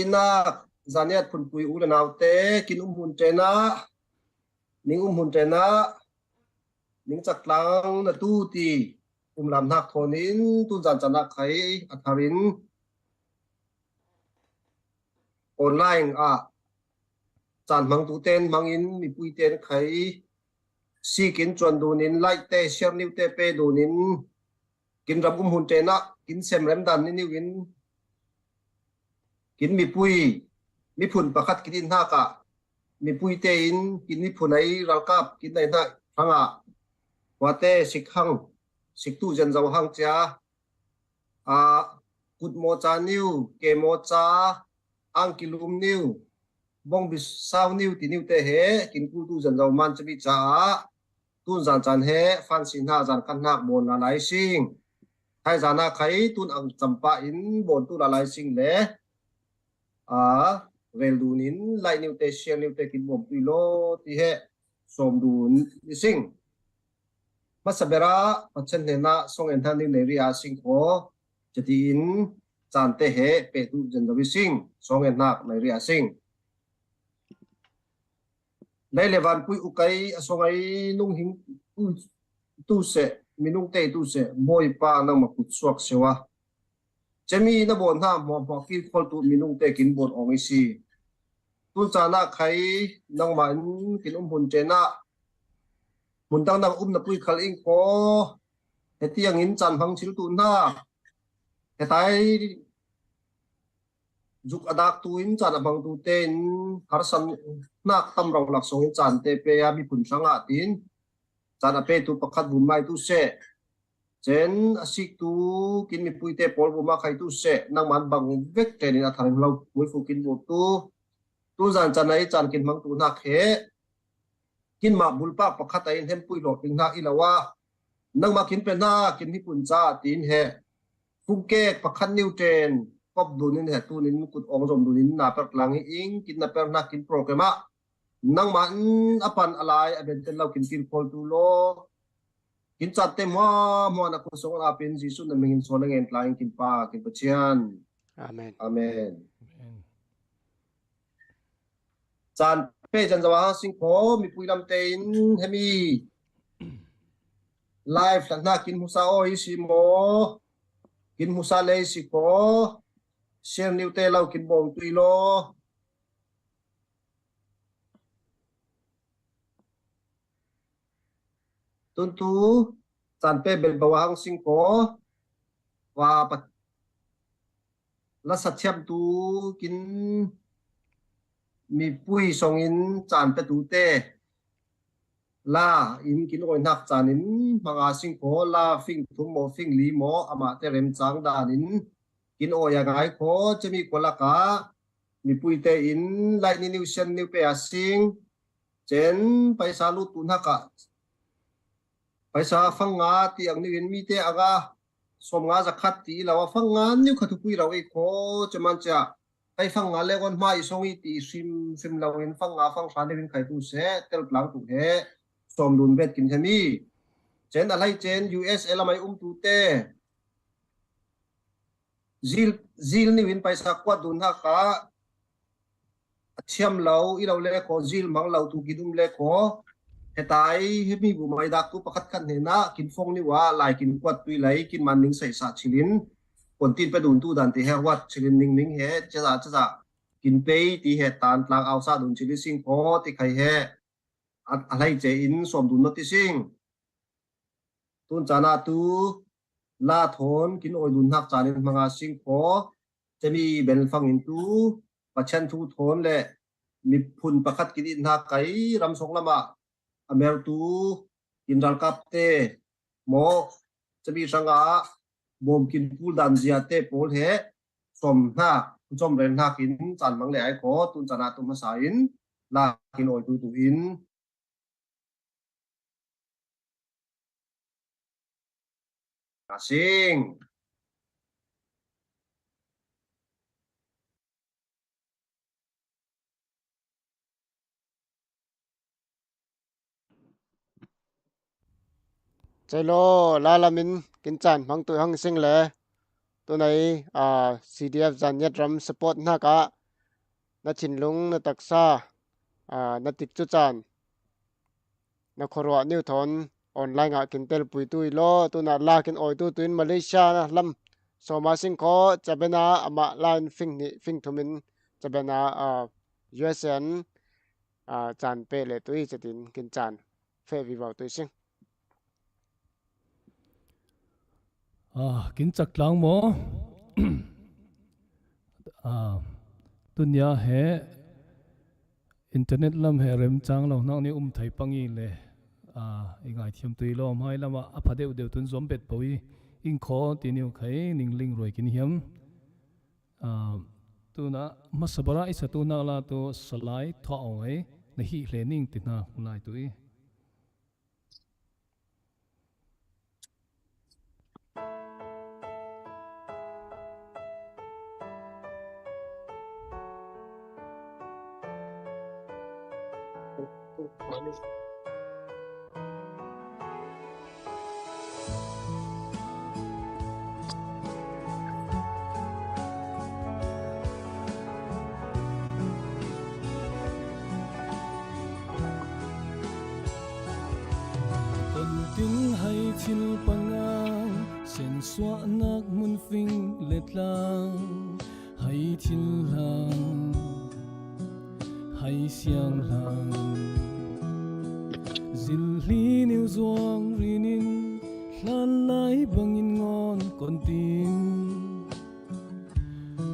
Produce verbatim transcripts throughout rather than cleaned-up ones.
Innak zaniat phunpui u le naute, kin um hun ṭenah, ning um hun ṭenah, ning caklang na tu ti um lam hnak thawn in tunzan canah khai a thar in online ah caan hmang tu ten hmang in mipui ten khai sik in cuan dun in like te, share niu te pe dun in kin ram um hun ṭenah kin semrem dan ni niu in kin mipui, miphun pakhat kin it hnak ah mipui tein kin miphun ei ralkap kin nei hnak hrangah khuate sik hang, siktu zianzo hang cia, aa, kutmawca niu, kemawca, angkilum niu, bongbisau niu ti niu te he kin kultu zianzo man cami caah tunzan caan he fansi hna zan khat hnak bawn lalai sing. Thaizan ah khai tun ang campah in bawntu lalai sing le, aa, rel dun in like niu te, share niu te kin bawm tu i law ti he sawm dun i sing. Hmasa berah Pathian hnenah song en hna ning nei ri a sing kho, cati in caan te he pehtu zan zo i sing, song en hnak nei ri a sing. Lei le vanpui ukai a song ei nunghing tu, tu seh, minung te tu seh, Bawipa nangmah kut suak sio a, cemi na bawn hna hmuahhmuah kilkhawl tu minung te kin bawn awng i si. Tunzan ah khai nangmah in kin um hun ṭenah hmun dangdang um na pui khal ing kho, hetiang in caan hmang thil tu hna, hetai zuk a dak tu in caan a hmang tu tein harsan hnak tam ro laksawng in caan te pe a miphun hrangah tin caan a pe tu pakhat vumai tu seh. Cen a sik tu kin mipui te pawl vuma khai tu seh, nangman bang vek ṭen in a thar lo muifu kin bawm tu. Tunzan caan ei caan kin hmang tu hnak he kin mah bulpak pakhat ei in hempui hlawh ding hnak i lo a, nangmah kin pe hna, kin miphun caah tin he fungkek pakhat niu ṭen kop dun in he tun in kut awng zom dun in na per tlang i ing, kin na per hnak kin program ah nangmah in a pan a lai a benten lo kin kilkhawl tu law, kin caan te hmuahhmuah na khuasung ah pin Jesuh na mingin sawn a ngen tlang in kin Pa, kin Pathian. Amen. Amen. Amen. Caan pe zan zo a sing kho, mipui lam tein hemi live hlan hna kin hmusa aw i si maw? Kin hmusa le i si kho, share niu te lo kin bawm tu i law. Tuntu caan pe belbo a hang sing kho, va pa la sathiam tu kin mipui song in caan pe tu te la in kin awi hnak caan in hmang a sing kho, la fing thum maw, fing li maw, amah te remcang dan in kin awi a ngai kho, cemi khualak ah mipui te in like ni niu, share niu pe a sing. Cen paisa lut tu hnak ah paisa fang nga ti ang niu in mite a nga sawm nga zakhat ti i lo a, fang nga niu kha thupui lo i kho, ceman cia kai fang nga le on hma i song i ti hrim hrim lo in fang nga fang hra niu in khai tu seh, tel tlang tu he sawm dun bet kin hemi. Cen a hlei cen U S A lam ai um tu te zil, zil niu in paisa kuat dun hnak ah a thiam lo i lo le kho, zil hmang lo tu kin um le kho, hetai hemi bu mai dak tu pakhat khat hnenah kin fong niu ah lai kin kuat tu i lei, kin man ning saisah chilin, kontin pe dun tu dan ti he huat chilin ning ning he, caza caza kin pei ti he tan tlang au sa dun chili sing kho ti khai he, a, a hlei ce in sawm dun no ti sing. Tun caan ah tu la thawn kin awi dun hnak caan in hmang a sing kho, cemi bel fang in tu Pathian thu thawn le miphun pakhat kin it hna kai ram song lam ah a mer tu kin ralkap te maw, cemi hrangah bawm kin pul dan zia te pawl he sawm hnak, sawm rel hnak in caan hmang le ai kho, tun caan ah tu hmasa in la kin awi tu tu in a sing. Celo, la lam in kin caan hmang tu hang sing le. Tunai, aa, C D F Zanniat ram support hnakah na thinlung, na taksa, aa, na tikcu caan, na khuaruah niu thawn online ah kin telpui tu i law, tunah la kin awi tu tuin Malaysia na lam sawma sing khaw cabena amah la in fing hnih fing thum in cabena, aa, U S A in, aa, caan peh le tui catin kin caan feh vivo tui sing. Ah, kin cak tlang maw? Ah, tunia he internet lam he remcang lo hnak ni um thei pang i le, ah, i ngaithiam tui lawm hai lamah a pha deuhdeuh tun zuam bet po i, ing khaw ti niu khai ningling ruai kin hiam. Ah, tunah hmasa bara i sa tu hnak la tu salai thuah aw ngai na hih hle ning ti hna lai tu i. Kan tin hai thil pangang sensuahnak mun fing le tlang, hai thil hlang, hai siang hlang, zilhli niu zuang rinin hlan lai bangin ngawn kon tin.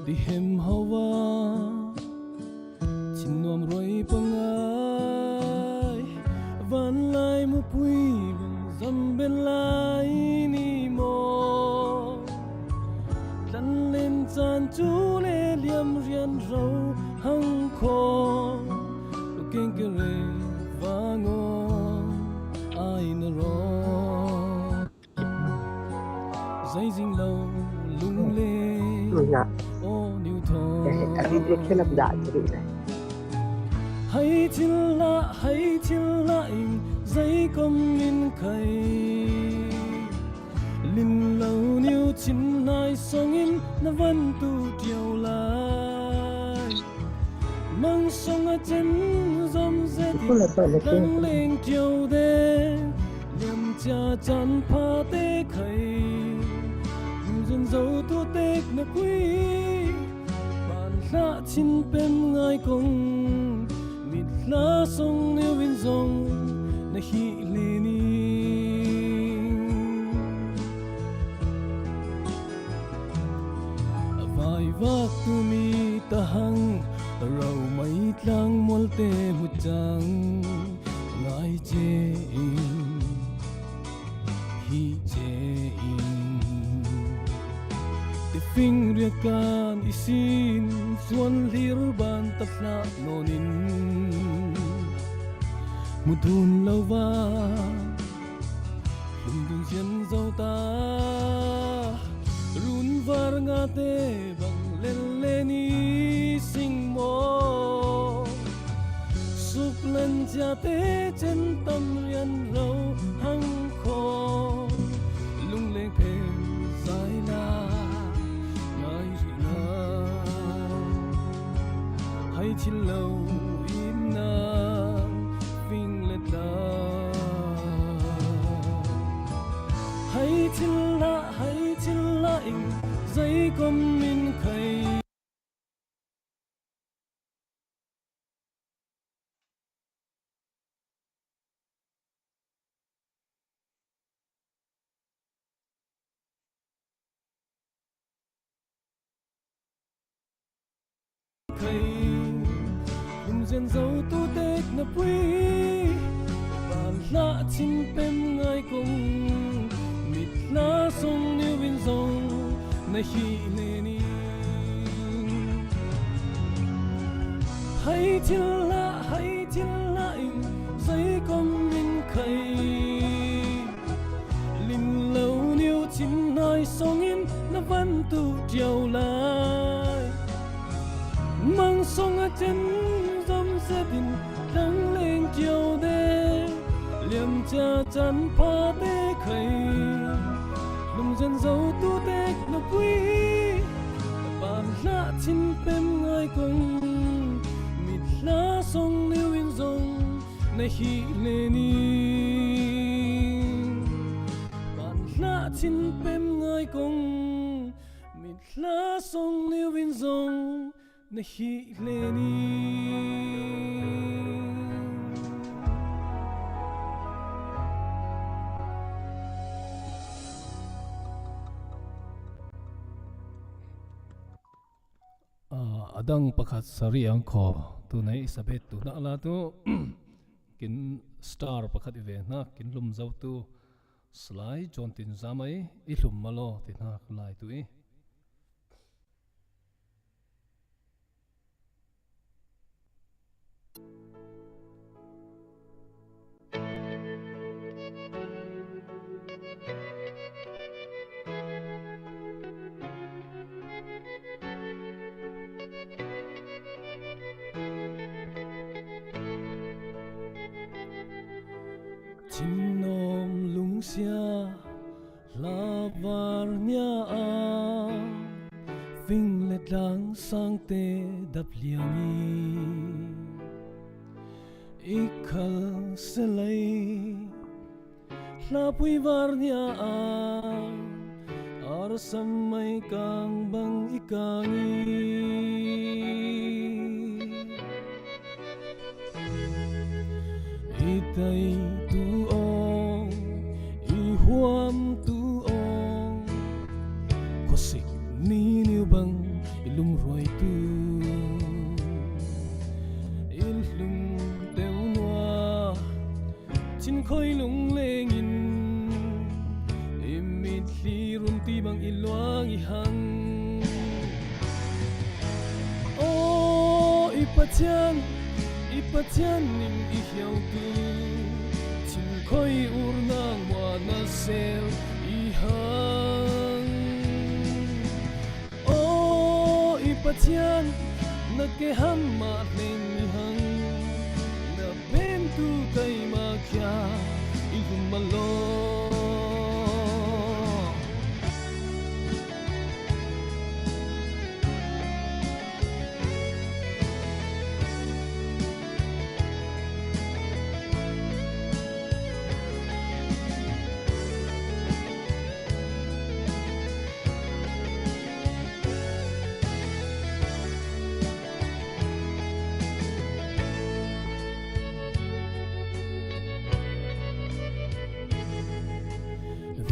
Ti hem hova thinnuam ruai pangai, vanlai mupui bang zam ben lai ni maw? Tlan len caan cu le liam rian ro hang khaw, keng kere vangaw ai na raw. Zeizing lo lung le aw niu thaw. A video khe lam dah ka duh lai. Hai thil lah, hai thil lah in zei kom in khai. Lim lo niu chin hnai song in na van tu ṭio lai. Mang song a cen zom zet in dang leng ṭio de. Liam cia caan pha te khai, zun zo tu tek na pui, pan hlah chin pem ngai kong, mit hla song neu in zong na hih le ni. A vaivak tu mi tahang, a ro mai tlang mual te hmu cang. Ngai ce in, hi ce in, tifing riat kan i sin, suan hlir ban ta hlah nawn in, hmu dun lo va, hlum dun sian zo ta, run var nga te bang lel le ni sing maw? Suk len cia te cen tam rian ro hang khaw, lung leng phen zai la ngai rih na. Hai thil lo in na fing let la. Hai thil lah, hai thil lah in zei kom in khai. Khai, kum zen zo tu tek na pui, pan hlah chin pem ngai kong, mit hla song niu in zong na hih ne ni. Hai thil lah, hai thil lah in zei kom in khai. Lim lo niu chin hnai song in na van tu ṭio lai. Mang song a cen zom zet in dang leng ṭio de. Liam cia caan pha te khai. Hlum Zan zo tu tek na pui, pan hla chin pem ngai kong, mit hla song liu in zong na hi le ni. Pan hla chin pem ngai kong, mit hla song liu in zong na hi le ni. Ah, adang pakhat sari ang kho. Tu nei sabet tu na la tu kin star pakhat i ve na kin lum zo tu slai chon tin zamai i lum malo ti na lai tu i. Chin nom lungsia hla var nia a, fing le tlang sangte dap liang i, i khal se lei. Hla pui var nia a, ar sam mai kang bang i kang i. I tai tu ong, i huam tu ong, khosik ni niu bang i lum roi tu. I lum teu nua, chin khoi lung leng in, i mit hli run ti bang i luang i hang. O i Pathian, i Pathian ning i hiau tu, chin khoi ur nang mua na sel i hang. O i Pathian, na ke ham ma hleng i hang, na ben tu kai ma kia i lum ma lo.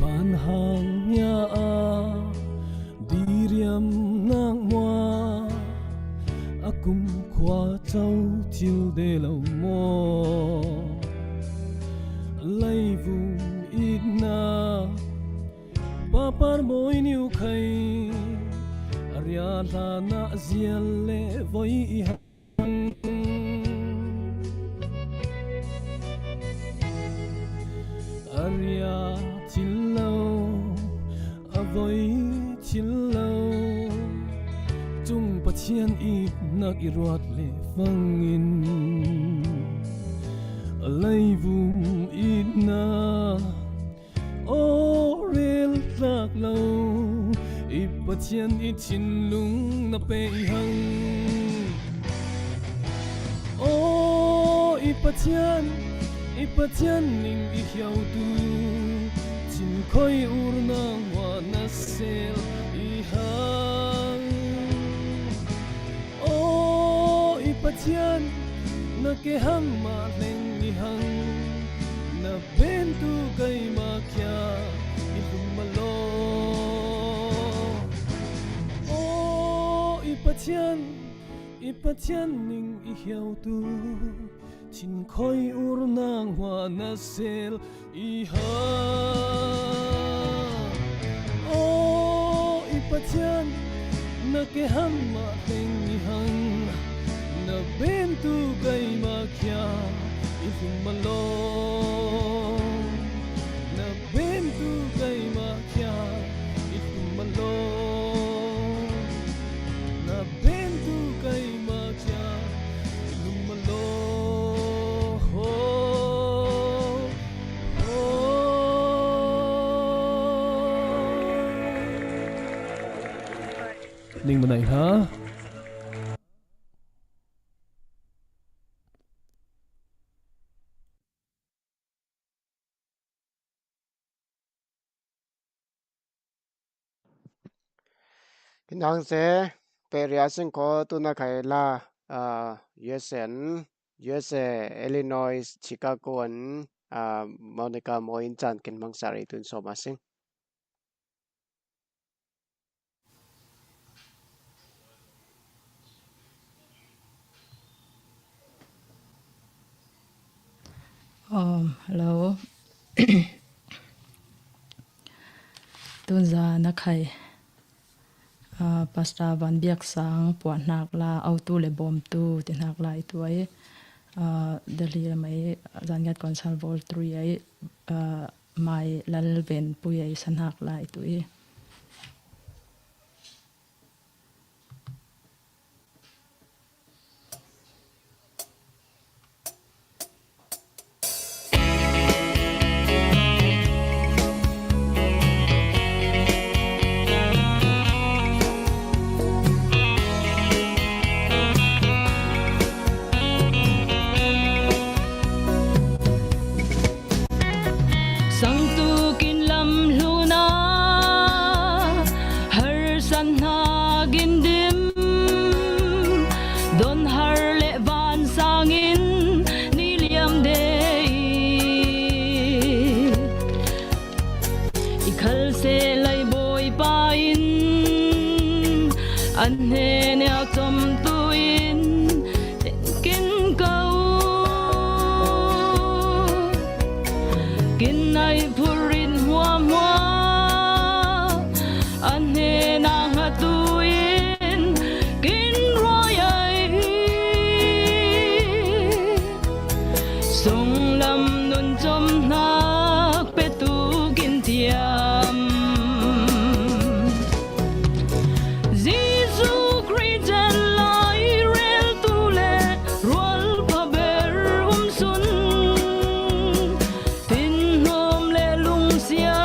Van hang nia a diriam nang mua, a kum khua chau thil de lo mo. Leivung itna, papar moi niu khai, a ria hla na zial le voi i hang. A ria thil lo, a voi thil lo, chung Pathian i nak i ruat le fangin. A leivung itna, o rel tlak lo, i Pathian i thinlung na pe i hang. O i Pathian, i Pathian ning i hiau tu, chin khoi ur nang mua na sel i hang. O i Pathian, na ke ham ma hleng i hang, na ben tu kai ma kia i lum ma lo. O i Pathian, i Pathian ning i hiau tu, chin khoi ur nang hua na sel i hang. O i Pathian, na ke ham ma teng i hang, na ben tu kai ma kia i lum ma lo. Na ben tu kai ma kia i lum ma lo. Na ben tu kai ma kia i lum ma lo. Ho, ho. Ning manai ha. Kinang se, Peria singko tuna khai la, ah, U S A, U S A, Illinois, Chicago an, ah, Monica Moin chan kin mang sari tun soma sing. Um, hello. Tunza na khai, ah, Pastor Van Biak Sang puah hnak la, autu le bawmtu ti hnak la i tuai. Ah, Delhi lam ai, Zaniat Council Vol three ai, ah, Mai Lal Ven Pui ai sa hnak la i tuai. Sangtu kin lam hluna, harsan hna gin dim, don har le van sangin ni liam de i. I khal se lai Bawipa in, an hnen a cawmtu in, kin ko. Kin ai phurit hmuahmua, a hnen a ngatu in kin ruai ai. Sunglam nun com hnak petu kin tiam. Jesuh Khrih cen lai reltu le rual phaber um sun. Tinhnawm le lungsia,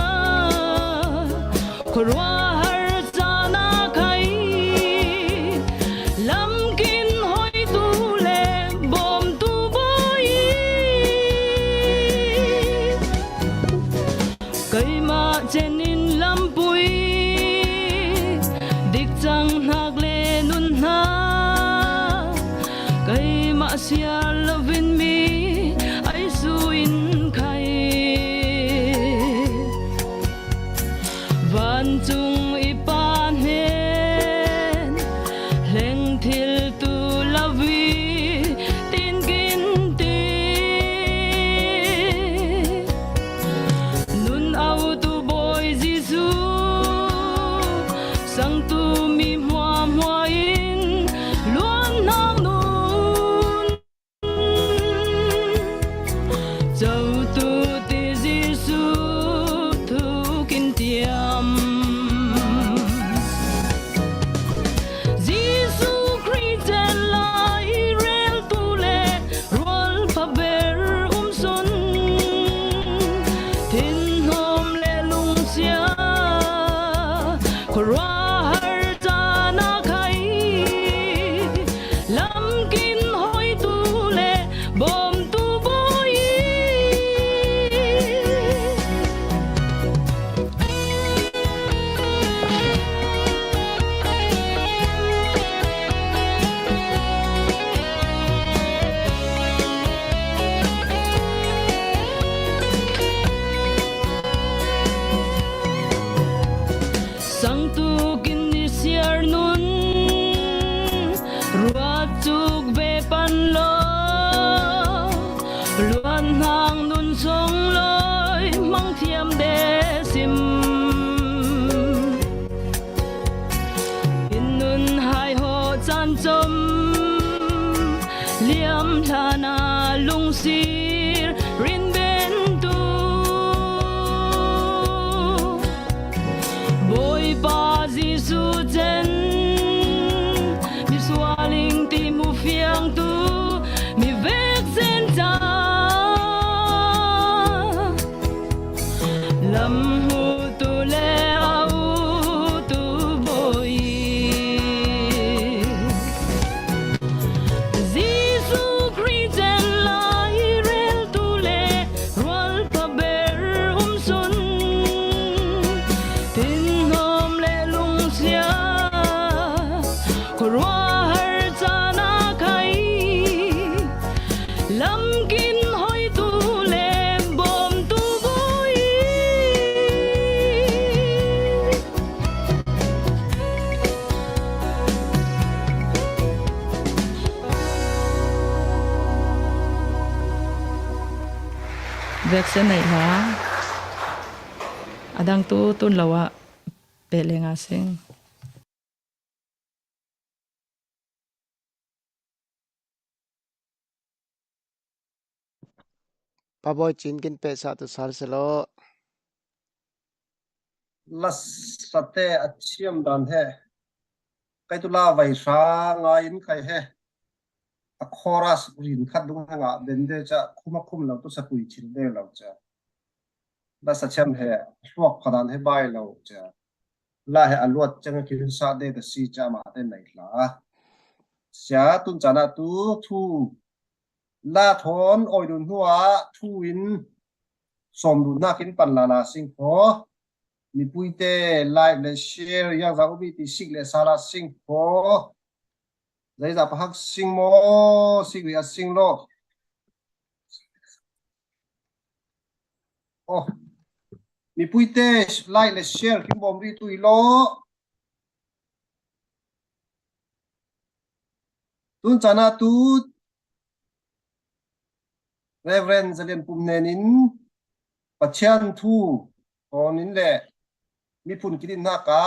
khuaruahar caan a khai, lamkin hoihtu le bawmtu Bawi. Keimah cen in lampui, dikcang hnak le nun hna, keimah siar loin mi ai su in khai. Vancung i Pa hnen, hleng thil tu lo i tin kin ti. Nun autu Bawi Jesuh, sangtu mi hmuahmua in luan hnak nun. Cotu ti Jesuh thu kin tiam. Jesuh Khrih cen lai reltu le rual phaber um sun. Tinhnawm le lungsia, khuaruahar caan a khai, lamkin hoihtu le bawmtu Bawi. Sangtu kin i siar nun, ruat cuk ve pan lo, luan hnak nun song loi hmang thiam de sim. Inn nun hai hawh caan com, liam hlan a lungsir rin bentu. Bawipa Jesuh cen, misual ing ti hmu fiangtu, mi vek cen ca lam hmutu le autu Bawi. Khuaruahhar caan a khai, lamkinh hoihtu le bawmtu bawi. Veksen neih hlah. A dang tu tun lo ah peh le nga sing. Pabawi cin kin pehsa tu sal selo. Lasate a thiam dan he. Kai tu la vai hra ngai in kai he. A chorus rin khat dung he ngah ben de ca khuma khum lo tu sakui thil de lo ca. Lasa thiam he hluak phadan he bai lo ca. La he a luat ciang a kin sa de ta si ca ma te nei hla. Sia tun cana tu thu la thawn oi dun hnu ah thu in sawm dun hna kin pan lala sing kho. Mipuite like le share yang za ubi ti sik le sala sing kho. Zai za pahak sing mo sik ri a sing lo. Oh. Mipuite like le share kin bawm ri tu i lo. Tun cana tu Reverend Zalian Pum nenin Pathian thu tawnin le miphun kidin hna ka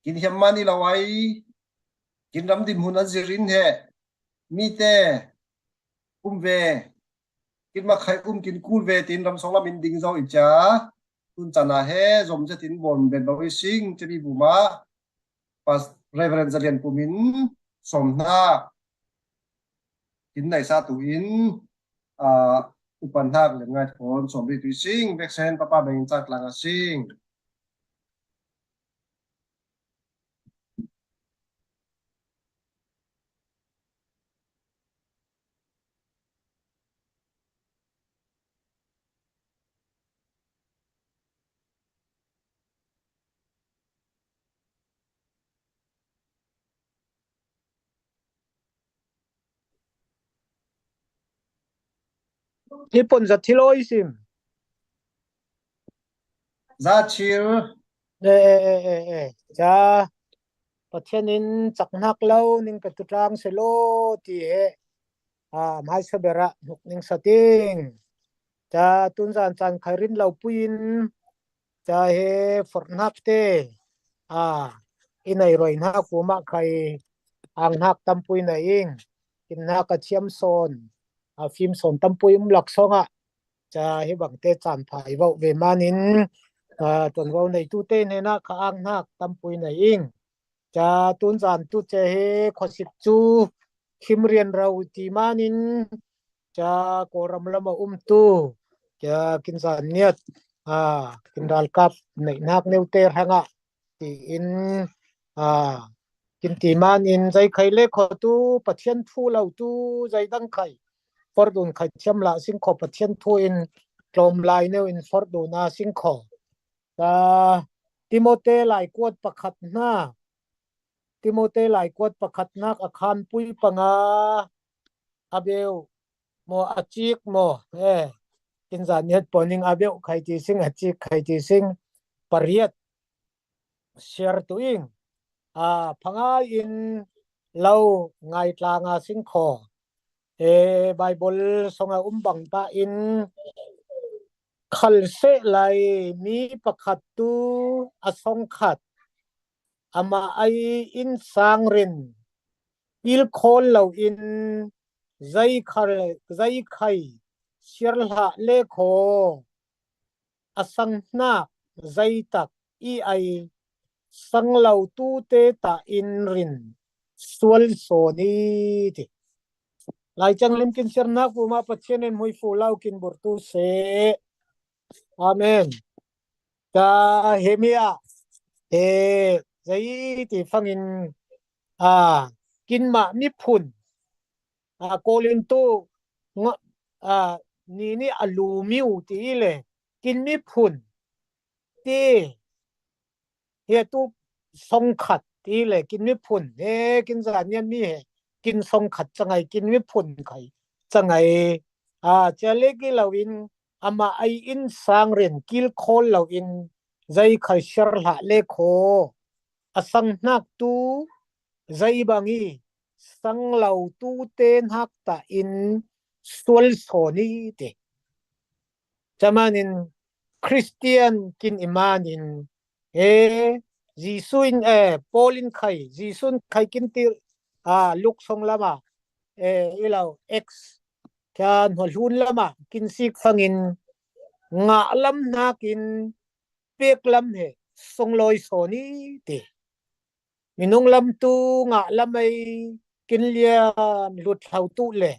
kin hiam mani lo ai kin ram din hun an zirin he mite um ve kin makhai um kin kul ve tin ram song lam in ding zo i ca tun cana he zom zetin bawm ben lo i sing cemi buma Pas Reverend Zalian Pum in sawm hnak kin naisa tu in, aa, upan hnak le ngai thawn sawm ri tu i sing, veksen papa beng in cak tlang a sing. Hi pon za thil awi sim. Za thil. E, e, e, e, e. Ca Pathian in cak hnak lo ning ka tutlang selo ti he. A, hmaisa berah hnuk ning sa ting. Ca tun zan caan khai rin lo pui in ca he forh hnak te, a, i nei roi hnak umah khai ang hnak tampui nei ing. Kin hnak a thiam sawn, a, fim sawn tampui um lak sawngah ca hi bangte caan pha i vauh ve manin, a, tuanvo neitu te hnenah kha ang hnak tampui nei ing. Ca tun zan tu ce he khuasik cu khim rian ro ti manin ca Kawlram lam a umtu ca kin zan niat, a, kin ralkap neihnak neute hrangah tiin, a, kin ti manin zei khai le kho tu Pathian thu lo tu zei dang khai forh dun khai thiam lah sing kho Pathian thu in tlawm lai neu in forh dun a sing kho. Ka Timote lai kuat pakhat hna, Timote lai kuat pakhat hnak a khanpui panga a beu maw, a cik maw, e, kin zan niat pawning a beu khai ti sing, a cik khai ti sing, pariat siar tu ing, a, phangai in lo ngai tlang a sing kho. E, Baibal song a um bang ta in khal seh lai mi pakhat tu a song khat amah ai in sang rin il khawl lo in zei khal, zei khai siar hlah le kho a sang hnak zei tak i ai sang lo tu te ta in rin sual sawn i ti. Lai cang lim kin siar hnak umah Pathian in hmuifu lau kin burtu seh. Amen. Ka hemi ah, e, zei ti fangin, a, kin mah miphun, a, Korin tu nga, a, ni nih a lu miu ti le kin miphun ti hi tu songkhat ti le kin miphun he, kin zanian mi he, kin songkhat cangai, kin miphun khai cangai. A, cia le ki lo in, ama ai in sang ren kil khol lo in, zai khai siar hlah le kho. A sang hnak tu, zai bang i, sang lo tu te hnak ta in, sual sawn i te. Camanin Christian kin imanin, e, Jesu in, e, Paul in khai, Jesu in khai kin tir, a, Luk song lama, e, ilo X, kha hnualhun lama kin sik fangin ngah lam hnakin pek lam he songlawi sawn i ti. Minung lam tu ngah lam ei kin lian hlut hlau tu le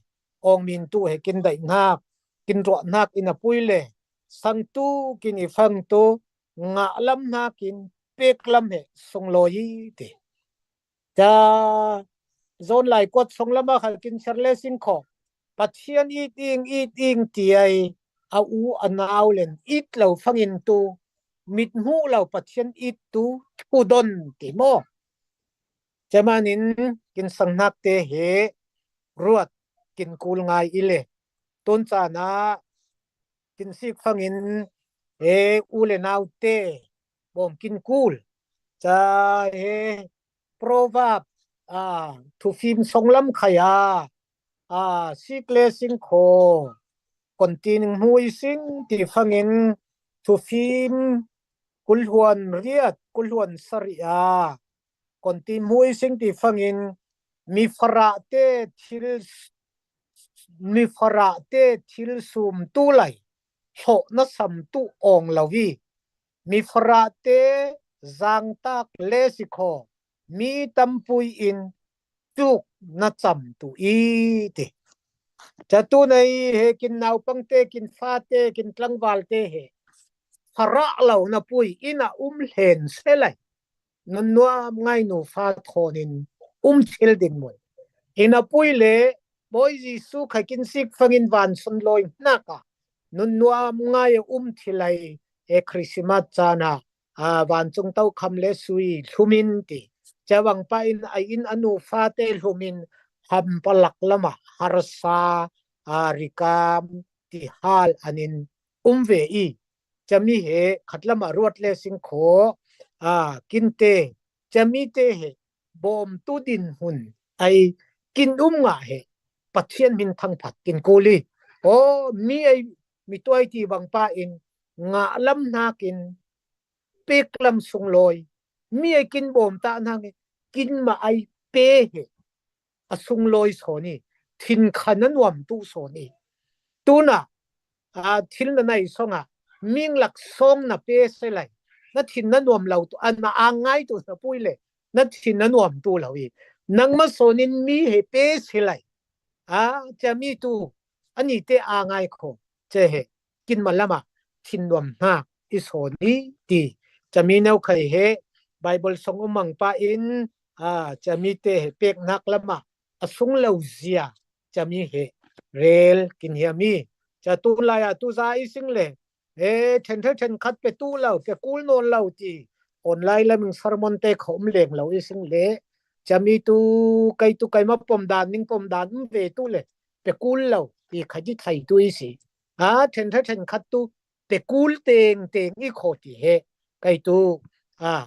awng min tu he kin daih hnak, kin ruah hnak in a pui le sang tu kin i fang tu ngah lam hnakin pek lam he songlawi i ti. Ca zawn lai kuat song lama khal kin ser le sing kho. Pathian it ing, it ing ti ai a u a nau len it lo fangin tu mit hmuh lo Pathian it tu thudon ti maw? Camanin kin sang hnak te he ruat kin kul ngai i le. Tun cana kin sik fangin he u le nau te bawm kin kul. Ca he Proverb, a, thufim song lam khai a, a, sik le sing kho. Kontin hmui sing ti fangin thufim kulhuan riat, kulhuan sari a. Kontin hmui sing ti fangin mi farah te thil, mi farah te thil sum tu lai, hlawh na sam tu awng lo i. Mi farah te zangtak le si kho, mi tampui in tuk na cam tu i ti. Ca tu nei he kin naupang te, kin fa te, kin tlangval te he. Farah lo na pui in a um hlen se lai. Nun nuam ngai nu fa thawnin um thil din mun. In a pui le, Bawi Jesu khai kin sik fangin van sun lawi hnaka. Nun nuam ngai a um thil ai e Christmas cana a, vancung tokham le sui hlumin ti. Ca bangpa in a in a nu fate hlumin ham palak lama harsa, a, rikam ti hal anin um ve i. Ca mi he khat lama ruat le sing kho, a, kinte, ca mi te he bawm tu din hun ai kin um ngah he Pathian min thangphat kin kul i. Aw, mi ai mi tuai ti bangpa in ngah lam hnakin pek lam sunglawi. Mi ai kin bawm ta hnakin kin ma ai pe he a sunglawi sawn i, thin kha na nuam tu sawn i. Tuna, a, thil na nai songa, ming lak song na pe se lai. Na thin na nuam lo tu, a na a ngai tu na pui le, na thin na nuam tu lo i. Nangma sawnin mi he pe se lai. A, ca mi tu, ani te a ngai kho, ce he, kin ma lama, thin nuam hna, i sawn i, ti. Ca mi neu khai he, Bible song umang pa in, a, ca mi te he, pek hnak lama, a sung lo zia, ca mi he, rel, kin hiam i. Ca tu lai a, tu za i sing le, e, ṭhen ṭha ṭhen khat pe tu lo, pe kul nawn lo ti. Online lam in sermon te kha um leng lo i sing le. Ca mi tu, kei tu, kei ma pom dan, ning pom dan, um ve tu le. Pe kul lo, ti kha di thai tu i si. A, ṭhen ṭha ṭhen khat tu, pe kul teng teng i kho ti he. Kei tu, a,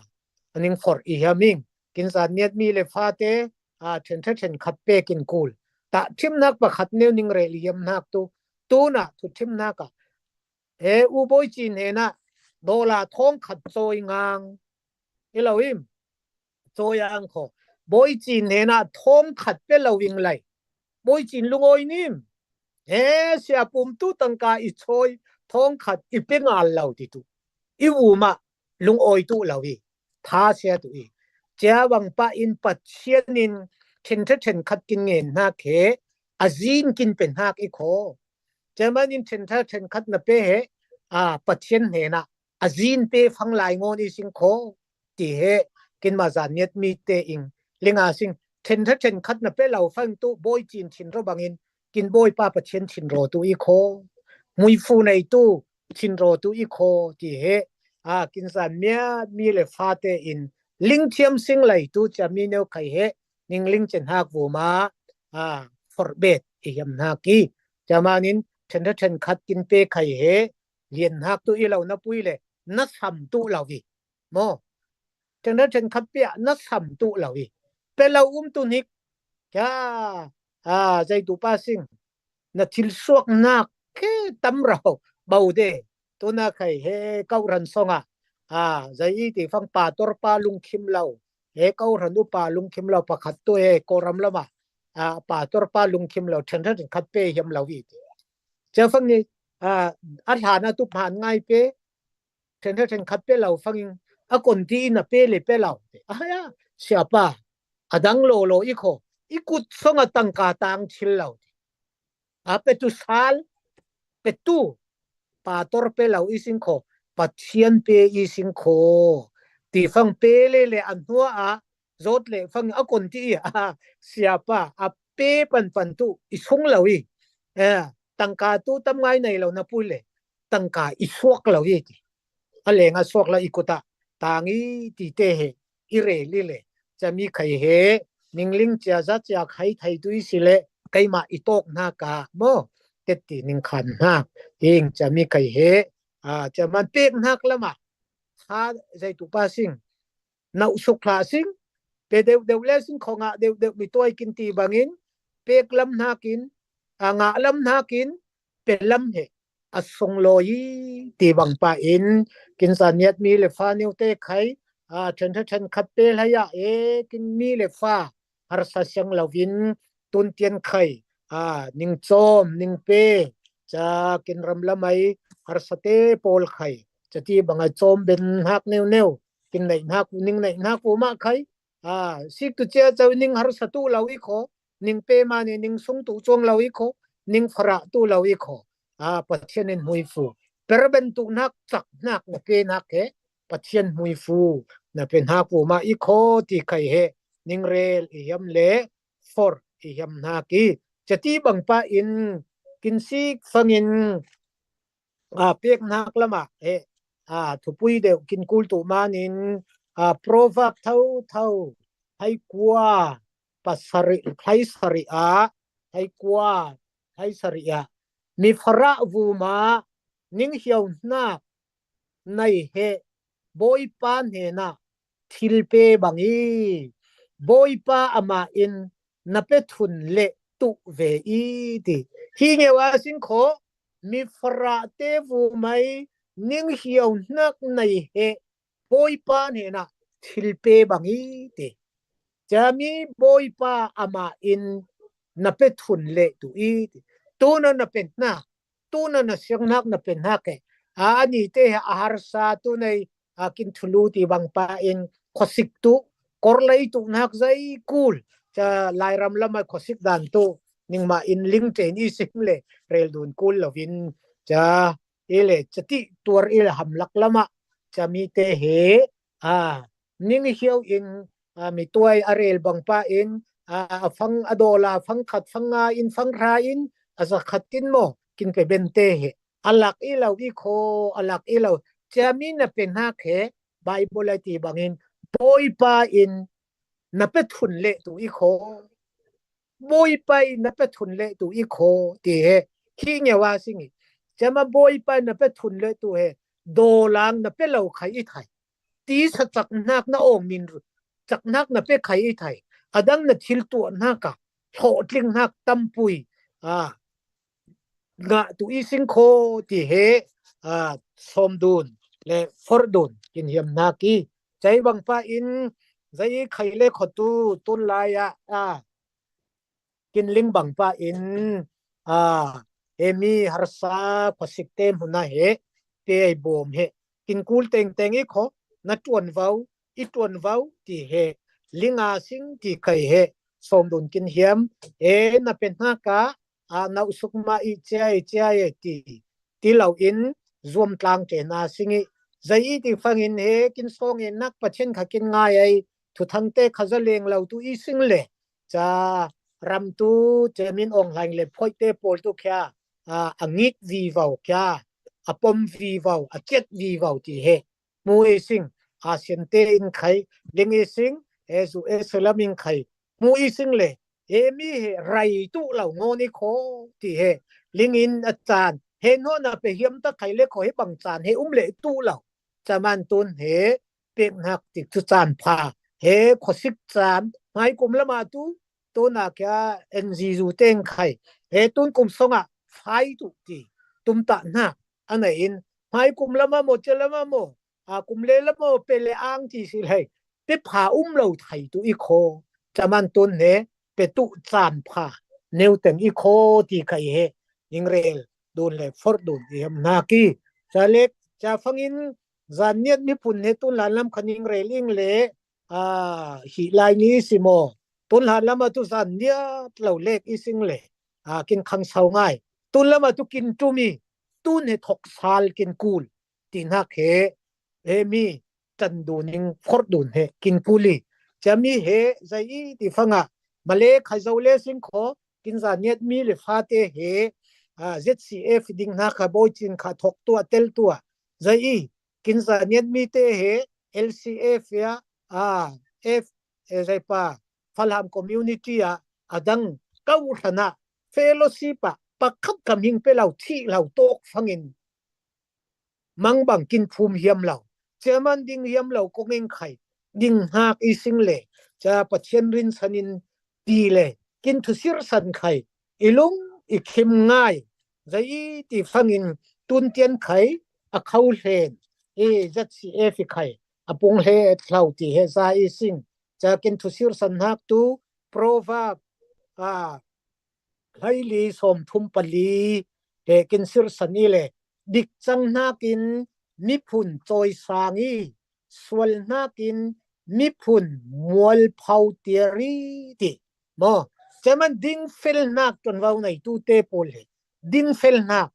a ning for i hiam ing. Kin zan miat mi le fa te, a, ṭhen ṭha ṭhen khat pe kin kul. Ta thim hnak pakhat neu ning rel i hiam hnak tu. Tuna, thu thim hnak a. He u Bawi Cin hnenah, dollar thawng khat cawi ngang. I lo im. Cawi ang kho. Bawi Cin hnenah thawng khat pe lo ing lai. Bawi Cin lungawi nim. He sia pum tu tangka i cawi thawng khat i pe ngal lo ti tu. I u mah lungawi tu lo i. Tha sia tu i. Cia bangpa in Pathian in ṭhen ṭha ṭhen khat kin ngen hnak he. A zin kin pe hnak i kho. Cia man in ṭhen ṭha ṭhen khat na pe he, a, Pathian hnenah a zin pe fang lai ngawn i sing kho, ti he, kin ma zan miat mi te ing, linga sing, ṭhen ṭha ṭhen khat na pe lo fang tu, Bawi Cin thin ro bangin, kin Bawipa Pathian thin ro tu i kho, muifu nei tu, thin ro tu i kho, ti he, a, kin zan miat mi le fa te in, Ling thiam sing lai tu cia mi neu khai he, ning ling cen hak vuma, a, forbet i hiam hak i. Cia manin, chen tha chen khat kin pe khai he, lian hak tu i lo na pui le, na sam tu lo i. Mo. Chen tha chen khat pia, na sam tu lo i. Pe lo um tu nik, cia, a, zai tu pa sing, na thil suak nak ke tam rau bau de. Tuna khai he kau ran songa, a, zai i ti fang pa tor pa lungkhim lo. He kau ran u pa lungkhim lo pakhat tu he ko ram lama, a, pa tor pa lungkhim lo, chen tha chen khat pe hiam lo i ti. Cia fang ni, a, a thana tu phan ngai pe, chen tha chen khat pe lo fangin, a kon ti i na pe le pe lo. A ya, siapa, a dang lo lo i kho, i kut songa tangka tang thil lo. A pe tu sal, pe tu, pa tor pe lo i sing kho, Pathian pe i sing kho. Ti fang pe le le an hua a, zot le fang a kon ti i, a, siapa, a pe pan pan tu, i sung lo i. Eh, tangka tu tam ngai nei lo na pui le, tangka i suak lo i ti. A lenga suak la i kuta, tang i ti te he, i re li le. Cia mi khai he, ning ling cia za cia khai thai tu i si le, keima i tok na ka mo, tet ti ning khan na, ing cia mi khai he, a, cia man pek nak lama, ha zai tu pa sing, nau suk hla sing, pe deuh deuh le sing kho ngah deuh deuh mi tuai kin ti bangin, pek lam nakin, a ngah lam nakin, pe lam he, a song lo i ti bang pa in, kin sa niat mi le fa neu te khai, a, chen tha chen khat pe lai a e, kin mi le fa, harsa siang lo vin, tun tian khai, a, ning chom, ning pe, cia kin ram lamai, harsa te pol khai, cia ti bang a chom ben hak neu neu, kin nei hak, ning nei hak u ma khai, a, sik tu cia cau ning harsa tu lo i kho, ning pe ma ni ning sung tu chuang lo i kho, ning fara tu lo i kho, a, Pathian in hui fu. Per ben tu nak chak nak na pe nak he, Pathian hui fu, na pe nak u ma i kho ti khai he, ning rel i hiam le, for i hiam nak i. Cia ti bang pa in, kin sik fangin, a, pek nak lama he, a, thupui deuh kin kul tu manin, a, Proverb thau thau, hai kua, pa sari, hai sari a, hai kua, hai sari a. Mi fara vuma, ning hiau nak, nei he, Bawipa hnena, thil pe bang i, Bawipa ama in, na pe thun le tu ve i ti. Hi ngeu a sing kho, mi fara te vumai, ning hiau nak nei he, Bawipa hnena, thil pe bang i ti. Cia mi Bawipa ama in, na pe thun le tu i ti. Tuna na pe nak, tuna na siang nak na pe nak e. A, ani te a harsa tu nei, a, kin thulu ti bang pa in khosik tu, kor lei tu nak zai kul. Cia lai ram lama khosik dan tu, ning ma in ling chen i sing le, rel dun kul lo vin. Cia, i le, cia ti tuar i le ham lak lama, cia mi te he, a, ning hiau in, a, mi tuai a rel bang pa in, a, a fang a dola, fang khat, fang nga in, fang ra in, a za khat in mo, kin pe ben te he. A lak i lo i kho, a lak i lo. Cia mi na pe nak he, Bible a ti bangin, Bawipa in na pe thun le tu i kho. Bawipa in na pe thun le tu i kho, ti he. Hi ngeu a sing i. Cia ma Bawipa in na pe thun le tu he. Dolang na pe lo khai i thai. Ti sa chak nak na ong min ru. Chak nak na pe khai i thai. A dang na thil tuah nak a. Hloh tling nak tam pui. A. Ngah tu i sing kho ti he, a, sawm dun le for dun kin hiam nak i. Cai bang pa in, zai i khai le kho tu, tun lai a, a, kin ling bang pa in, a, he mi harsa khosik te hmuna he, pe ai bawm he, kin kul teng teng i kho, na tuan vau, i tuan vau, ti he, linga sing ti khai he, sawm dun kin hiam, e na pe nak a, a, nau suk ma i cia i cia i ti, ti lo in, zuam tlang ke na sing i, zai i ti fangin he, kin sawng e nak Pathian kha kin ngai ai, thuthang te kha za leng lo tu i sing le, cia ram tu, cia min ong hlaing le phoih te pawl tu kia, a, a ngit vi vau kia, a pom vi vau, a chet vi vau ti he, mu i sing, Asian te in khai ling i sing, e zu e salam in khai mu i sing le, e mi he rai tu lo ngo ni kho ti he ling in a chan he no na pe hiam ta khai le kho he bang chan he um le tu lo. Chaman tun he pek nak tik tu chan pha he kho sik chan mai kum lama tu tuna kya en zi zu teng khai he tun kum songa fai tu ti tum ta na ana in mai kum lama mo che lama mo a kum le lama mo pe le ang ti si le pe pha um lo thai tu i kho. Chaman tun he pe tu chan pha neu teng i kho ti khai he ning rel dun le for dun i hem na ki. Cha lek cha fangin zan niat mi phun he tun lan lam khan ning rel ing le a hi lai ni si mo. Tun lan lama tu zan niat lo lek i sing le a kin khang sau ngai. Tun lama tu kin tu mi tun he thok sal kin kul ti nak he he mi chan dun ning for dun he kin kuli. Cha mi he zai i ti fanga male khai zo le sing kho kin zan niat mi le fa te he a Z C F ding na kha boi chin kha thok tua tel tua zai i kin zan niat mi te he L C F ya a F e zai pa Falam community a adang kau thana fellowship a pakhat kam hing pe lo thi lo tok fangin mang bang kin phum hiam lo. Chairman ding hiam lo kong eng khai ding hak i sing le cha Pathian rin sanin ti le kin thu sir san khai i lung i khim ngai. Zai i ti fangin tun tian khai a khau hlen e Z C F i khai a pung hle thlau ti he za i sing cha kin thu sir san hak tu Proverb a hlaili sawm thum pali he kin sir san i le dik chang hnakin miphun chawi sang i sual hnakin miphun mual phau tiar i ti maw. Chairman ding fel hnak tonvau nei tu te pawl he ding fel hnak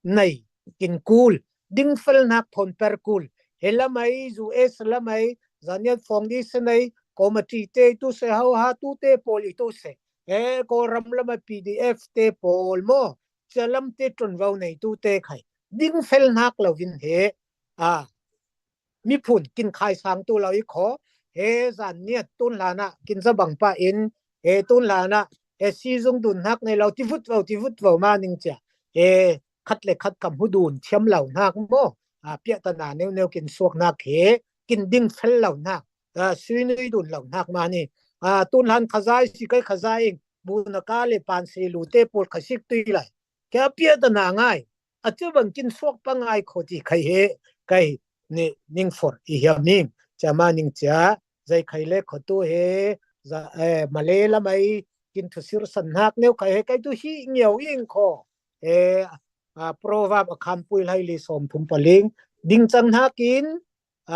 nei kin kul ding fel hnak phon per kul he lamai zu es lamai zaniat fong di se nei committee te tu se hau ha tu te pawl i tu se he ko ram lamai P D F te pawl maw chalam te tonvau nei tu te khai ding fel hnak lo vin he a miphun kin khai sang tu lo i kho he zan niat tun lana kin za bang pa in he tun lana he si zung dun hnak nei lo ti vut vo ti vut vo ma ning cia he khat le khat kam hu dun thiam lo hnak maw a piah ta na neu neu kin suak hnak he kin ding fel lo hnak a sui nui dun lo hnak ma ni a tun lan khazai si kai khazai ing bu na ka le pan se lu te pol khasik tui lai kia piah ta na ngai a chu bang kin suak pa ngai kho ti khai he kai ni ning for i hiam ning cha ma ning cia zai khai le kho tu he za eh, male lamai kin thu sir san hnak neu khai he kai tu hi ngiau ing kho he a proverb a khan pui lai li sawm thum paling ding chang hnakin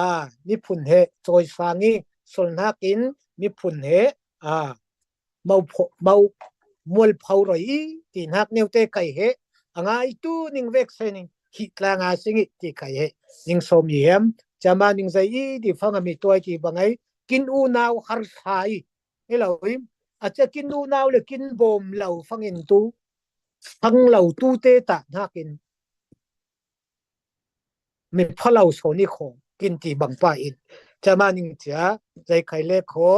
a miphun he chawi sang i sual hnakin miphun he a mau pho- mau mual phau roi i ti hnak neu te kai he a ngai tu ning vek se ning hi tla nga sing i ti kai he ning sawm i hem cha ma ning zai i ti fang a mi tuai ti bangai kin u nau har sa i i lo i a cha kin u nau le kin bawm lo fangin tu fang lo tu te ta hnakin mi pha lo sawn i kho kin ti bang pa in cha ma ning cia zai khai le kho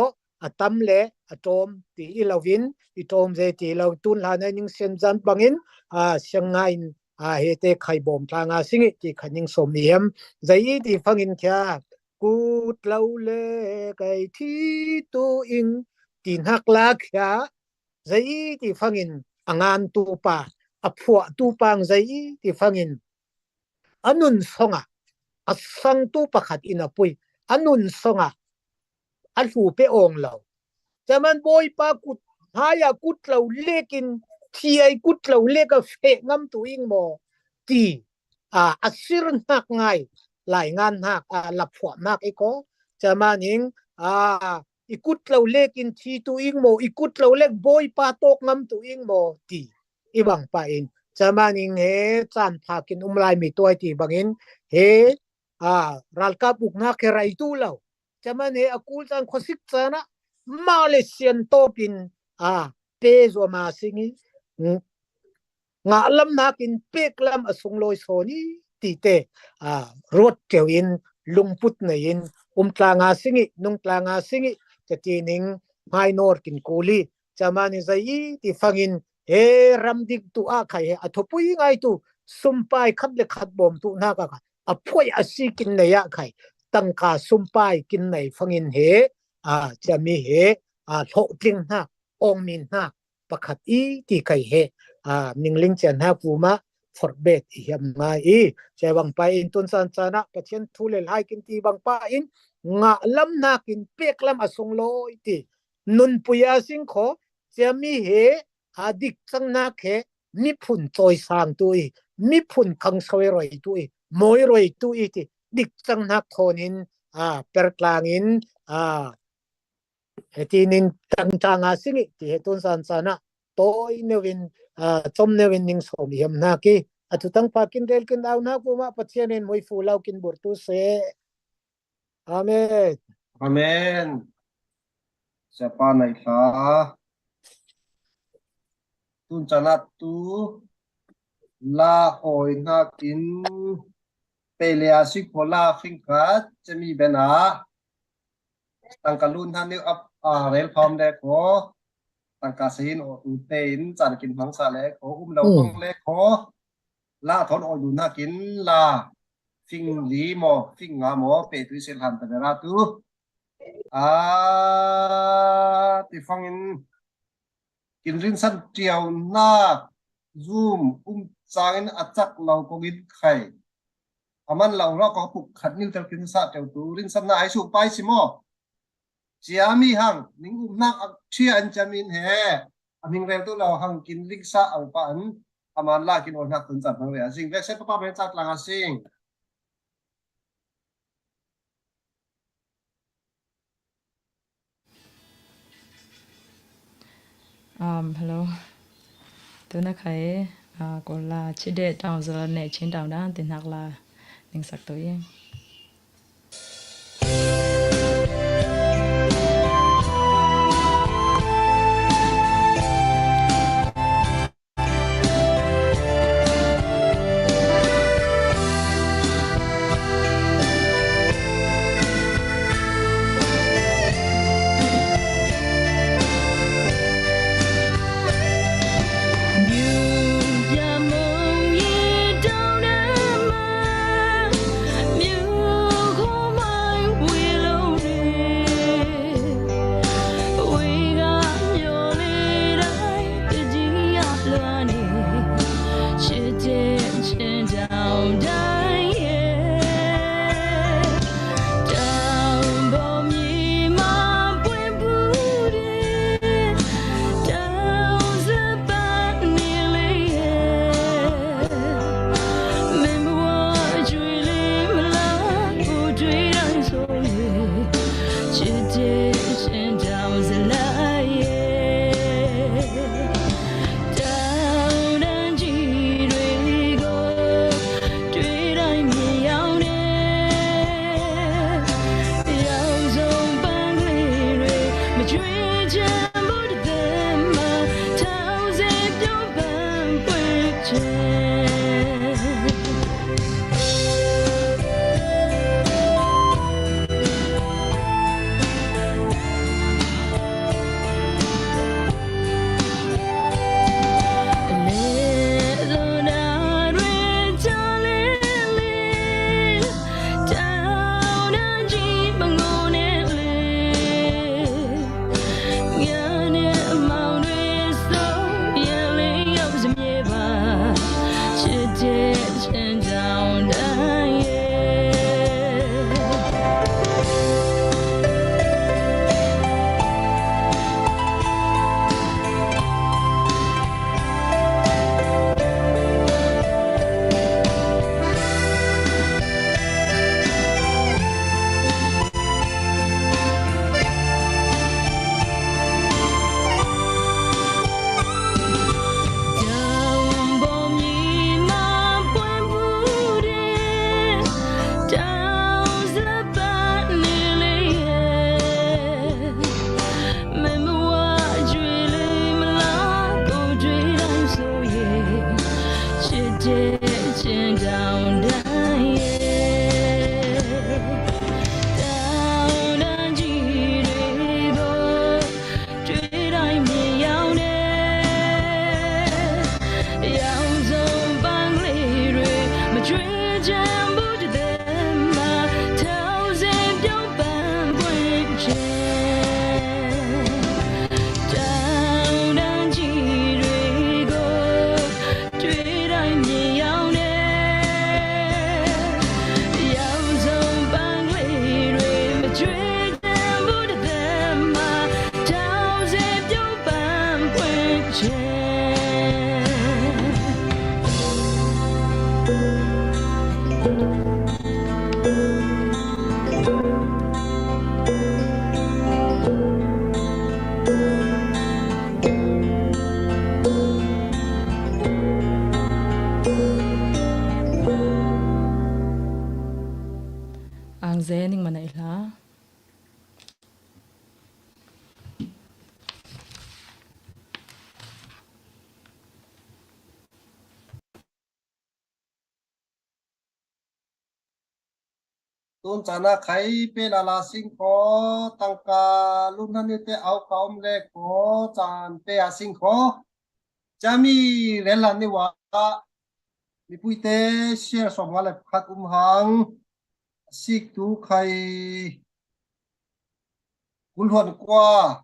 a tam le a tawm ti i lo vin i tawm zai ti lo tun hlan a ning sian zan bangin a siang nga in a he te khai bawm tla nga sing i ti kha ning sawm i hem zai i ti fangin kia kut lo le kai thi tu ing ti hnak la kia zai i ti fangin a ngan tu pa a phuah tu pang zai i ti fangin a nun songa a sang tu pakhat in a pui a nun songa a hlu pe awng lo chaman bawipa kut haya kut lo lekin thi ai kut lo lek a feh ngam tu ing maw ti a a sir hnak ngai lai ngan hnak a la phuah hnak i ko chaman ing a i kut lo lekin thi tu ing maw i kut lo lek bawipa tawk ngam tu ing maw ti i bang pa in chaman ing he chan phakin um lai mi tuai ti bangin he a ralkap uknak he rai tu lo chaman he a kul chan khosik chana ma le sian tawpin a pe zuama sing i ngah lam hnakin pek lam a sunglawi sawn i ti te a ruat ṭeu in lungput nei in, um tlanga sing i, nung tlanga sing i, ca ti ning, hmai nawr kin kul i, ca mani zai i ti fangin, he ram dik tu a khai he, a thupui ngai tu, sumpai khat le khat bawm tu na ka kha, a phuai a si kin nei a khai, tangka sumpai kin nei fangin he, a, ca mi he, a, hlawhtling hna, awngmin hna, pakhat i ti kai he, a, ningling cian hna kuma forbet i hiam ngai i, cai bang pai in tun san sana, Pathian thu le lai kin ti bang pa in, ngah lam hna kin pek lam a sung lo i ti, nunpui a sing kho, cia mi he, a dik cang nak he, miphun cawisang tu i, miphun khangsoi roi tu i, mawi roi tu i ti, dik cang nak thon in, a, pertlang in, a, heti nin tangtang a sing i ti he tun san sana, tawi neu in, a, com neu in ning sawm i hiam nak i, a thutang pa kin rel kin au nak kuma Pathian in mui fu lau kin bur tu se. Amen. Amen. Siapa nai tha. Tun canat tu la oi hnakin pele a sik pho la fingkat cemi bena tangka lun hna neu ap a rel pham le ko tangka sahin o tu tein can kin hmangsa le ko um lo kong le ko la thon oi lun hnakin la fing li maw, fing nga maw, pe tu i sil han ta bera tu. A, ti fangin kin rinsan ṭiaunak zum um cangin a cak lo kong in khai. A man lo rau ka puk khat niu tel kin sa ṭeu tu rinsan na ai su pai si maw? Cia mi hang, ning um nak a ṭhia an cia min he. A hming rel tu lo hang kin lik sa ang pa an. A man la kin ol nak tun cang hang le a sing. Vek se papa men cak lang a sing. Um, hello. Tuna khai, uh, ko la chide tau zala ne chin tau dan tin hak la ning sak tu i. Tun cana khai pe lala sing kho, tangka lun han te au ka om le kho, can pe a sing kho. Cami rel lan ni wa, mipuite share som nga le khat um hang, sik tu khai kul huan kua,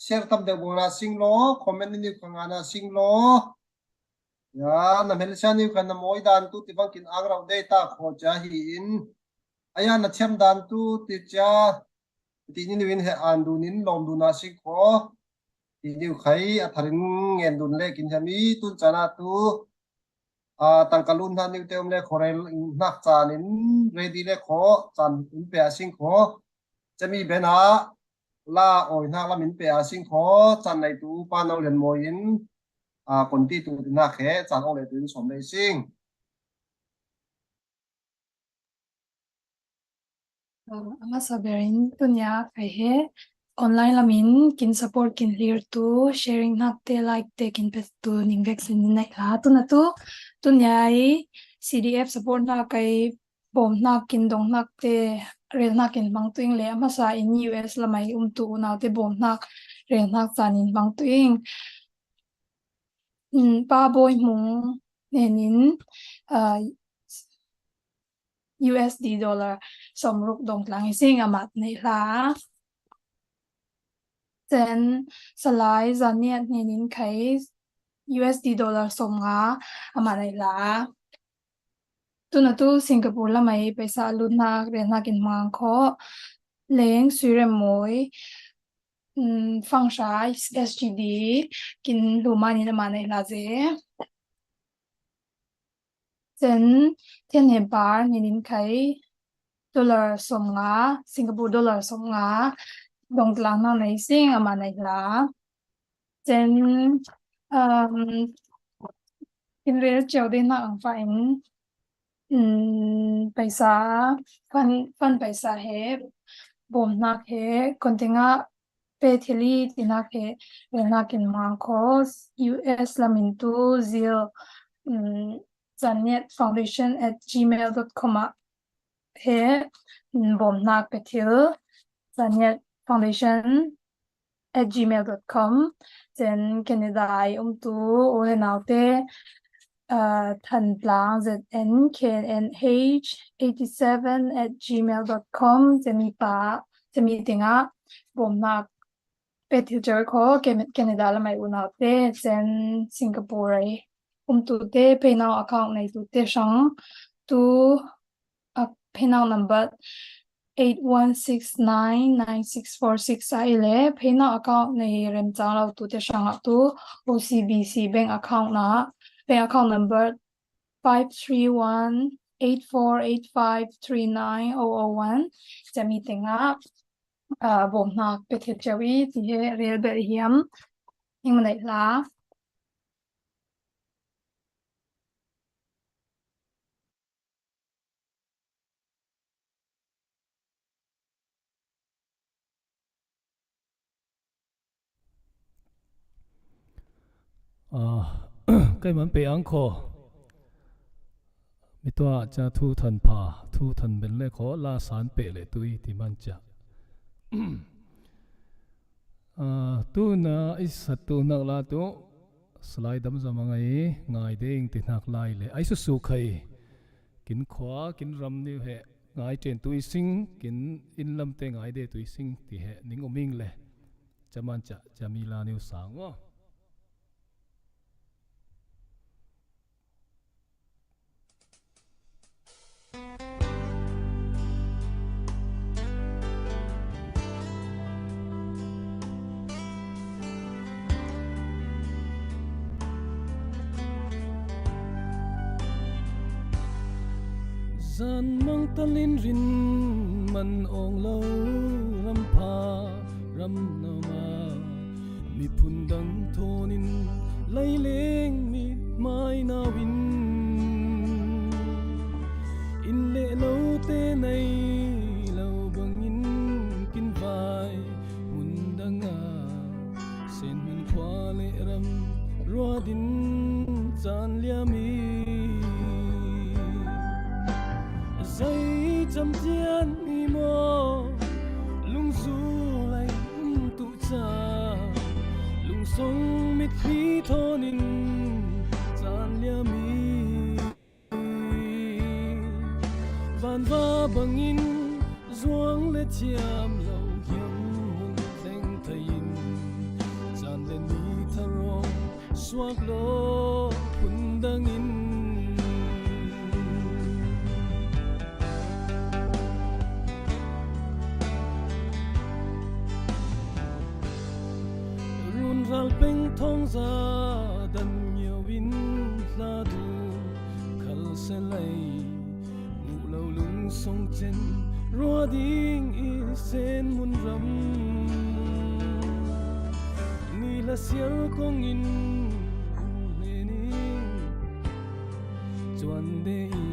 share tam deuh bawlna sing lo, comment ni niu ka ngana sing lo. Ya, na hmelsia niu ka na mawi dan tu ti bang kin ang rau dei ta kho cia hi in. Aya na thiam dan tu ti cia, ti ni niu in he an dun in lawm dun a sing kho. Ti niu khai a tharin ngen dun le kin hemi tun cana tu. A, tangka lun hna niu te um le kho rel hnak can in ready le kho can in pe a sing kho. Cami ben a la awi hnak lam in pe a sing kho, can nei tu pa no lian mawi in, a, kon ti tu ti hnak he can aw le tu in som le sing. A masa berin tunia khai he online lamin kin support kin hlir tu, sharing hnak te, like te kin pe tu ning vek sin in naih hla. Tuna tu, tunia i C D F support hnak kai bawm hnak kin dong hnak te rel hnak kin hmang tu ing le a masa in U S lamai um tu unau te bawm hnak rel hnak can in hmang tu ing. Mm, Pa Bawi Hmung hnenin, ah, U S D dollar sawmruk dongtlang i sing amah neih hla. Cen Salai Zaniat hnenin khai U S D dollar sawmnga amah neih hla. Tuna tu Singapore lamai paisa a lut hnak rel hnak in hmang kho. Leng Suirem Mawi, mm, Fangshai S G D kin luman in amah neih hla ze. Cen Thian Hnem Par hnenin khai dollar sawmnga, Singapore dollar sawmnga dongtlang hnak nei sing amah neih hla. Cen, um, in rel cio dei hnak ang fa in, um, paisa, fan, fan paisa he, bawm hnak he, kon tengah pe thil i ti hnak he, rel hnak in hmang kho. U S lamin tu Zil, um, Zaniat Foundation at gmail dot com ah he, um, bawm hnak pe thil, Zaniat Foundation at gmail dot com. Cen Canada i um tu u le nau te, uh, Than Tlang Z N K N H eighty seven at gmail dot com. Cemi pa, cemi tengah bawm hnak pe thil cio kho. Can-, Canada lamai unau te, cen Singapore ai um tu te, PayNow account nei tu te hrang tu, a, PayNow number eight one six nine nine six four six a i le, PayNow account nei remcang lo tu te hrang ah tu O C B C bank account na, bank account number five three one eight four eight five three nine oh oh one. Cemi tengah, ah, bawm hnak pe thil cio i ti he rel bel hiam ning ma neih hla. Ah, kei man pe ang kho. Mi tua ca thu than pha, thu than ben le kho, la san pe le tui ti man ca. Ah, tuna i sat tu nak la tu, slide dam zam a ngai, ngai ding ti nak lai le. Ai su su khai, kin khua, kin ram niu he, ngai chen tui sing, kin in lam te ngai de tui sing ti he, ning um ing le. Ca man ca, ca mi la niu sang wo. Zan mang talin rin man ong lo ram pha ram nama. Miphun dang thonin laileng mit mai nauin, inn le lo te nei lo bangin kin vai mun danga sen mun khua le ram ruadin caan liami. Zai cam tian maw, lungzu lei um tuh ca, lungsong mitthli thawnin caan liam i, vanva bangin zuang le thiam lo hiam hun thleng thei-in, caan le ni tharawng suak law phundangin, runral peng thawngza dan ngiau in hla dun khal se lei, muh lo lungsong cen rua ding i sen mun ram, ni hla siar kongin um hlenin cuan de i,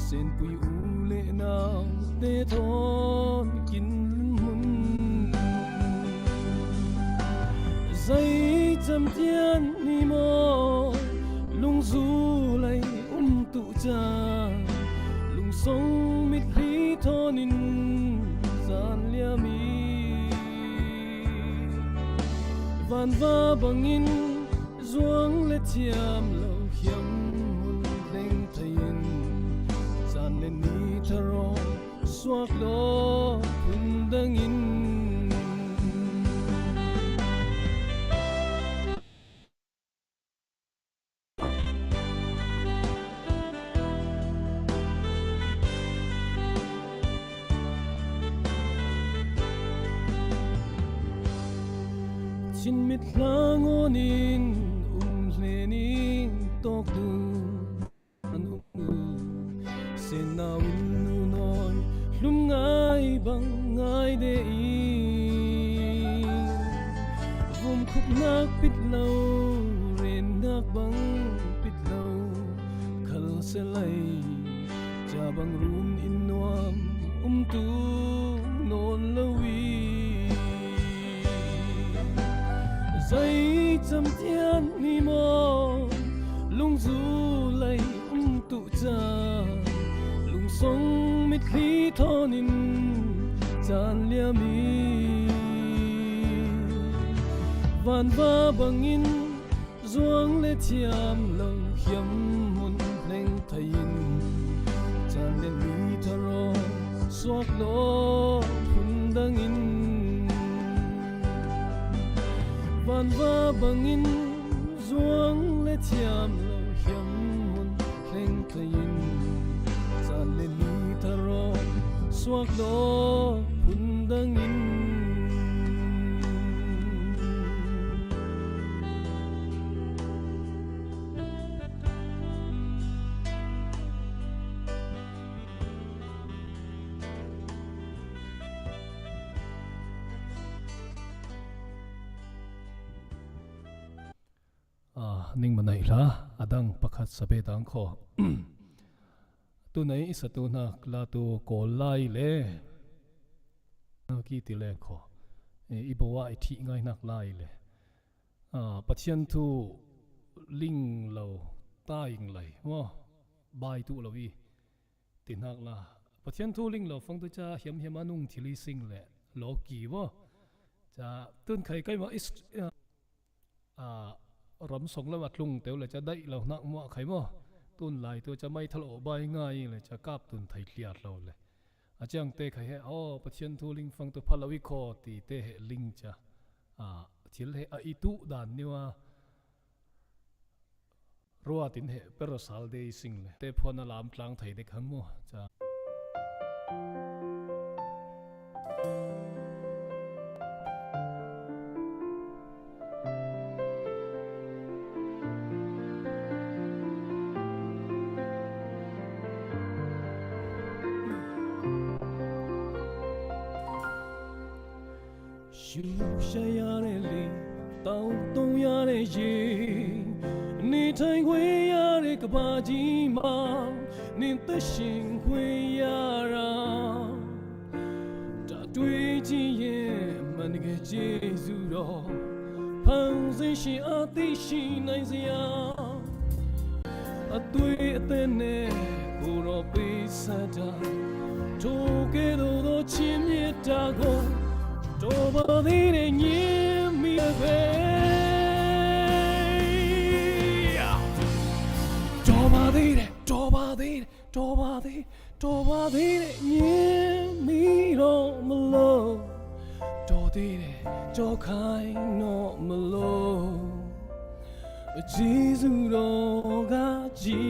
senpui u le naute thawn kin lun hmun. Zei cam tian ni maw, lungzu lei um tuh ca, lungsong mitthli thawnin caan liam i, vanva bangin zuang le thiam lo hiam hun thleng thei-in, caan le ni tharawng suak law phundangin. Chin mit hla ngawnin um hlenin tawk dun an um. Sen nau in nu nawi hlum ngai bang ngai de i, vum khupnak pit lo, rennak bang pit lo khal se lei, ca bang run in nuam um tu nawn lo i, zei cam tian ni maw, lungzu lei um tuh ca, lungsong mitthli thawnin caan liam i, vanva bangin zuang le thiam lo hiam hun hleng thei-in, caan le ni tharawng suak law phundangin, vanva bangin zuang le thiam lo hiam hun hleng thei-in, caan le ni tharawng suak law phundangin. A, ning manai hla, a dang pakhat sabe dang khaw. Tunei i satu hnak latu kawl lai le, ki ti le khaw. I, i bawa i thih ngai hnak lai le. A, Pathian thu ling lo ta ing lai maw? Bai tu lo i ti hnak la. Pathian thu ling lo fang tu ca hiam hiam a nung thil i sing le lawki maw? Ca tun khai kai maw is, a, a, ram song lam a tlung teu le ca daih lo hnak muah khai maw? Tun lai tu ca mai thal aw bai ngai le ca kap tun thei tliat lo le. A ciang te khai he, aw, Pathian thu ling fang tu pha lo i khaw ti te he ling ca. A, thil he a i tu dan niwa. Ruat in he perosal de i sing le. Te phuan a lam tlang thei dek hang maw? Ca. Shuk sha yare le, tau tong yare ye, ni tai gwe yare ka ba ji ma, ni ta shing gwe yara. Ta tui ji ye, man ge Jesu ro, pang zi shi a ti shi nai zi ya. အသွေးအသက်နဲ့ကိုယ်တော်ပေးဆက်တာထိုကဲ့သို့သောချစ်မြတ်တာကိုတော်ပါသေးတယ်ငြင်းမိပဲတော်ပါသေးတယ်တော်ပါသေးတယ်တော်ပါသေးတော်ပါသေးတယ်ငြင်းမိတော့မလို့တော်သေးတယ်ကြောက်ခိုင်းတော့မလို့ ကျေးဇူးတော်ကကြီး